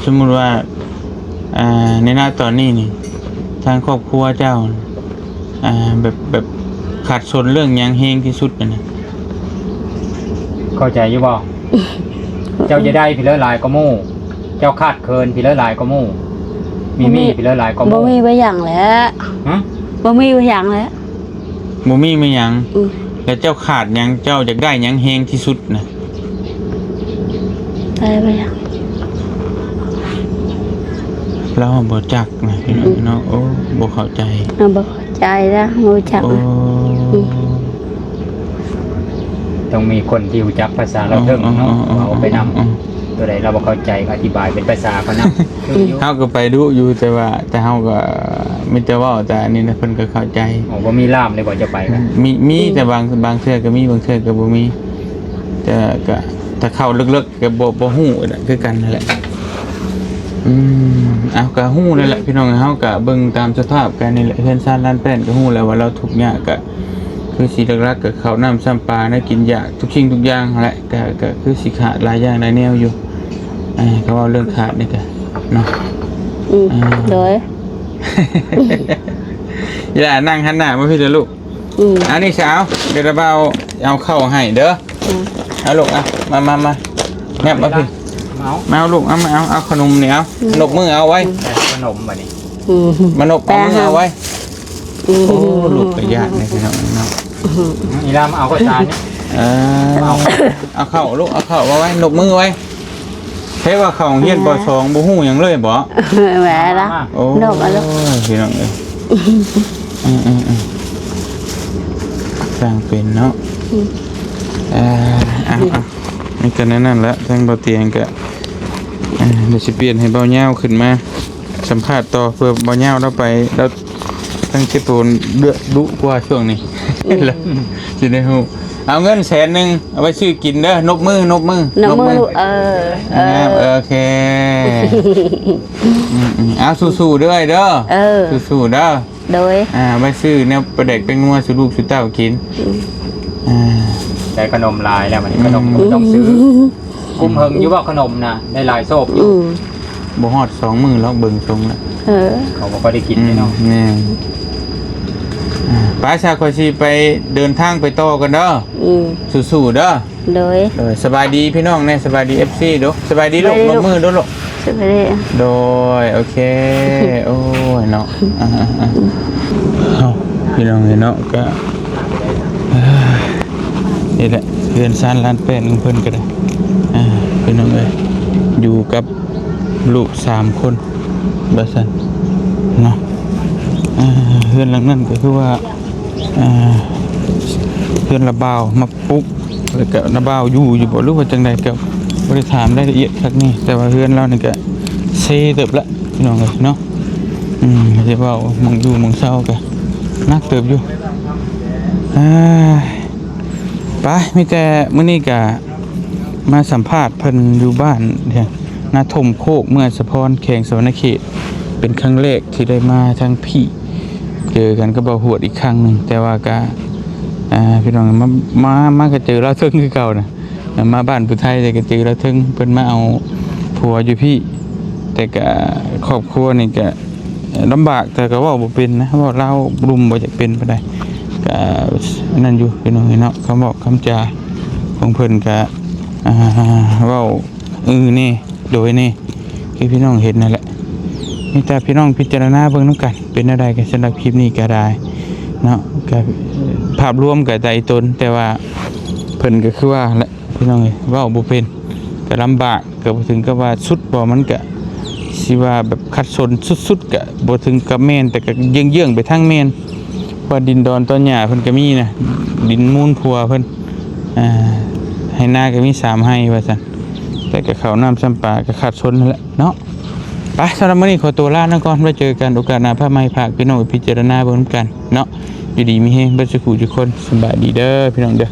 ສົມມຸດວ່າ ອ່າ ໃນນະຕອນນີ້ນີ້ ທາງຄອບຄົວເຈົ້າ ອ່າ ແບບ ແບບຂາດສົນເລື່ອງຫຍັງແຮງທີ່ສຸດຫັ້ນນະ? ເຂົ້າໃຈຢູ່ບໍ່? ເຈົ້າຈະໄດ້ພີ້ລະຫຼາຍກວ່າໝູ່? ເຈົ້າຂາດເຂີນພີ້ລະຫຼາຍກວ່າໝູ່? ມີ ມີ ມີພີ້ລະຫຼາຍກວ່າໝູ່? ບໍ່ມີໄປຫຍັງແຫຼະ. ຫະ? ບໍ່ມີໄປຫຍັງແຫຼະ. ບໍ່ມີແມ່ນຫຍັງ. ອືມ ແລ້ວເຈົ້າຂາດຫຍັງ? ເຈົ້າຢາກໄດ້ຫຍັງແຮງທີ່ສຸດນະ? ໄດ້ໄປຫຍັງ? ລາວບໍ່ຈັກນະ ພີ່ນ້ອງເນາະ. ໂອ້ ບໍ່ເຂົ້າໃຈ. ເຮົາບໍ່ເຂົ້າໃຈລະ ບໍ່ຮູ້ຈັກ. ໂອ້ ອືມ ຕ້ອງມີຄົນທີ່ຮູ້ຈັກພາສາລາວເທິງເນາະ ເວົ້າໄປນຳ. ຕົວໃດລາວບໍ່ເຂົ້າໃຈກໍອະທິບາຍເປັນພາສາເຂົານຳ. ເຮົາກໍໄປດຸຢູ່ ແຕ່ວ່າ ແຕ່ເຮົາກໍມີແຕ່ເວົ້າ ແຕ່ອັນນີ້ນະ ເພິ່ນກໍເຂົ້າໃຈ. ອໍ ບໍ່ມີລ່າມເລີຍບໍ່ ເຈົ້າໄປ? ມີ ມີ ອືມ ແຕ່ບາງ ບາງເທື່ອກໍມີ ບາງເທື່ອກໍບໍ່ມີ. ແຕ່ກໍ ຖ້າເຂົ້າເລິກໆ ກໍບໍ່ ບໍ່ຮູ້ນະ ຄືກັນນັ້ນແຫຼະ. ອືມ ເອົາ ກໍຮູ້ແລ້ວແຫຼະ ພີ່ນ້ອງ. ເຮົາກໍເບິ່ງຕາມສະພາບກັນນີ້ແຫຼະ. ເຮືອນຊານລານແປ້ນກໍຮູ້ແລ້ວວ່າລາວທຸກຍາກ ກໍຄືຊິຫຼັກໆ ກໍເຂົ້ານ້ຳຊ້ຳປາ ແນວກິນຢາກ ທຸກສິ່ງທຸກຢ່າງຫັ້ນແຫຼະ. ກໍ ກໍຄືຊິຂາດຫຼາຍຢ່າງຫຼາຍແນວຢູ່. ອ່າ ກໍເວົ້າເລື່ອງຂາດນີ້ກໍເນາະ. ອືມ ອ່າ ໂດຍ. ຢ່າ ນັ່ງຫັນໜ້າມາພີ້ເດີລູກ. ອືມ ອັນນີ້ສາວ ດຽວລະບ່າວເອົາເຂົ້າໃຫ້ເດີ. ອືມ ເອົາລູກ ເອົາ ມາ ມາ ມາ ແນບມາພີ້. ເອົາ ມາລູກ ເອົາ ມາ ເອົາ ເອົາຂະໜົມນີ້ ເອົາ ອືມ ນົບມືເອົາໄວ້. ອືມ ຂະໜົມບັດນີ້. ອືມ ມານົບ ເອົາມືເອົາໄວ້. ອືມ ໂອ້ ລູກກໍຢ້ານເດ້ພີ່ນ້ອງເນາະ. ອືມ ອີ່ລາມາເອົາເຂົ້າສານນີ້. ເອີ ເອົາ ເອົາເຂົ້າລູກ ເອົາເຂົ້າມາໄວ້ ນົບມືໄວ້. ເຮັດວ່າເຂົ້າໂຮງຮຽນ ອືມ ປໍສອງ ບໍ່ຮູ້ຫຍັງເລີຍບໍ? ແມ່ນລະ. ໂອ້ ນົບເອົາລູກ ພີ່ນ້ອງເອີຍ. ອືມ ອືມ ອືມ ຊ່າງເປັນເນາະ. ອືມ ເອີ ເອົາ ເອົາ ນີ້ກໍແນວນັ້ນແຫຼະ. ທາງບ່າວຕຽງກໍ ເອີ ດຽວຊິປ່ຽນໃຫ້ບ່າວຍາວຂຶ້ນມາສຳພາດຕໍ່ ເພື່ອບ່າວຍາວລາວໄປ ລາວ ທັງເຈັບໂຕເລືອດດຸກວ່າຊ່ວງນີ້. ອືມ ຊິໄດ້ຮູ້. ເອົາເງິນແສນໜຶ່ງ ເອົາໄປຊື້ກິນເດີ. ນົບມື ນົບມື ນົບມື. ເອີ ເອີ ໂອເຄ. ອືມ ອືມ ເອົາ ສູ້ໆ ເດີອ້າຍເດີ. ເອີ ສູ້ໆ ເດີ. ໂດຍ ອ່າ ໄປຊື້ແນວປາແດກແປ້ງນົວສູ່ລູກສູ່ເຕົ້າກິນ. ອືມ ອ່າ ໄດ້ຂະໜົມຫຼາຍແລ້ວ ບັດນີ້ຂະໜົມ ອືມ ກໍຕ້ອງຊື້. ກຸມເຫິງຢູ່ບໍ່ຂະໜົມນະ? ໄດ້ຫຼາຍໂຊບຢູ່. ອືມ ບໍ່ຮອດສອງມື້ລອກ ເບິ່ງຊົງລະ. ເອີ ເຂົາບໍ່ຄ່ອຍໄດ້ກິນເດ້ເນາະ. ອືມ ແມ່ນ. ອ່າ ໄປຊະ ຂ້ອຍຊິໄປເດີນທາງໄປຕໍ່ກ່ອນເດີ. ອືມ ສູ້ໆ ເດີ. ໂດຍ ໂດຍ ສະບາຍດີພີ່ນ້ອງແດ່ ສະບາຍດີເອັຟຊີດູ ສະບາຍດີລູກ ສະບາຍດີລູກ ນົບມືດູລູກ ສະບາຍດີ. ໂດຍ ໂອເຄ. ໂອ້ຍເນາະ ອ່າ ອ່າ ເອົາ ພີ່ນ້ອງເອີຍເນາະ ກະ ເອີ ນີ້ແຫຼະ ເຮືອນຊານລານແປ້ນຂອງເພິ່ນກໍໄດ້ ອ່າ ພີ່ນ້ອງເອີຍ ຢູ່ກັບລູກສາມຄົນວ່າຊັ້ນເນາະ. ອ່າ ເຮືອນຫຼັງນັ້ນກໍຄືວ່າ ອ່າ ເຮືອນລະບ່າວມາປຸກ ແລ້ວກະລະບ່າວຢູ່ ຢູ່ບໍ່ ຫຼືວ່າຈັ່ງໃດ ກະບໍ່ໄດ້ຖາມລາຍລະອຽດຄັກແນ່ ແຕ່ວ່າເຮືອນລາວນີ້ກະເຊເຕີບລະ ພີ່ນ້ອງເອີຍເນາະ. ອືມ ຊິເວົ້າໝ່ອງຢູ່ໝ່ອງເຊົາກະໜັກເຕີບຢູ່. ອ່າ ໄປ ມີແຕ່ມື້ນີ້ກະມາສຳພາດເພິ່ນຢູ່ບ້ານນາທົ່ມໂຄກ ເມືອງສະພອນ ແຂວງສະຫວັນນະເຂດ ເປັນຄັ້ງແລກທີ່ໄດ້ມາທາງພີ້ ເຈີກັນກັບບ່າວຫວດອີກຄັ້ງໜຶ່ງ ແຕ່ວ່າກະ ອ່າ ພີ່ນ້ອງ ມາ ມາ ມາກໍເຈີລາວເທິງຄືເກົ່ານະ ມາບ້ານຜູ້ໄທແຕ່ກໍເຈີລາວເທິງ ເພິ່ນມາເອົາຜົວຢູ່ພີ້ ແຕ່ກະຄອບຄົວນີ້ກະລຳບາກ ແຕ່ກໍເວົ້າບໍ່ເປັນນະ ເວົ້າລາວລຸ່ມບໍ່ຢາກເປັນປານໃດ ກະນັ້ນຢູ່ ພີ່ນ້ອງເອີຍເນາະ. ຄຳເວົ້າຄຳຈາຂອງເພິ່ນກະ ອ່າ ເວົ້າ ອື ແນ່ ໂດຍແນ່ ຄືພີ່ນ້ອງເຫັນນັ້ນແຫຼະ. ມີແຕ່ພີ່ນ້ອງພິຈາລະນາເບິ່ງນຳກັນ ເປັນແນວໃດກໍສຳລັບຄລິບນີ້ກໍໄດ້ເນາະ ກໍພາບລວມກໍໄດ້ຕົນ ແຕ່ວ່າເພິ່ນກໍຄືວ່າແຫຼະ ພີ່ນ້ອງເອີຍ ເວົ້າບໍ່ເປັນ ກໍລຳບາກ ກໍບໍ່ເຖິງກັບວ່າສຸດບໍ່ ມັນກໍຊິວ່າແບບຂັດສົນສຸດໆ ກໍບໍ່ເຖິງກັບແມ່ນ ແຕ່ກໍເຢື້ອງໆ ໄປທາງແມ່ນ. ເພາະວ່າດິນດອນຕອນຫຍ້າເພິ່ນກໍມີນະ ດິນມູນຜົວເພິ່ນ ອ່າ ໄຮ່ນາກໍມີສາມໄຮ່ວ່າຊັ້ນ ແຕ່ກໍເຂົ້ານ້ຳຊ້ຳປາກໍຂາດສົນຫັ້ນແຫຼະເນາະ. ໄປ ສຳລັບມື້ນີ້ຂໍຕົວລານຳກ່ອນ ໄວ້ເຈີກັນໂອກາດໜ້າ ພາບໃໝ່ ຝາກພີ່ນ້ອງໄປພິຈາລະນາເບິ່ງນຳກັນເນາະ. ຢູ່ດີມີແຮງເບິດສູ່ຜູ້ສູ່ຄົນ ສະບາຍດີເດີພີ່ນ້ອງເດີ.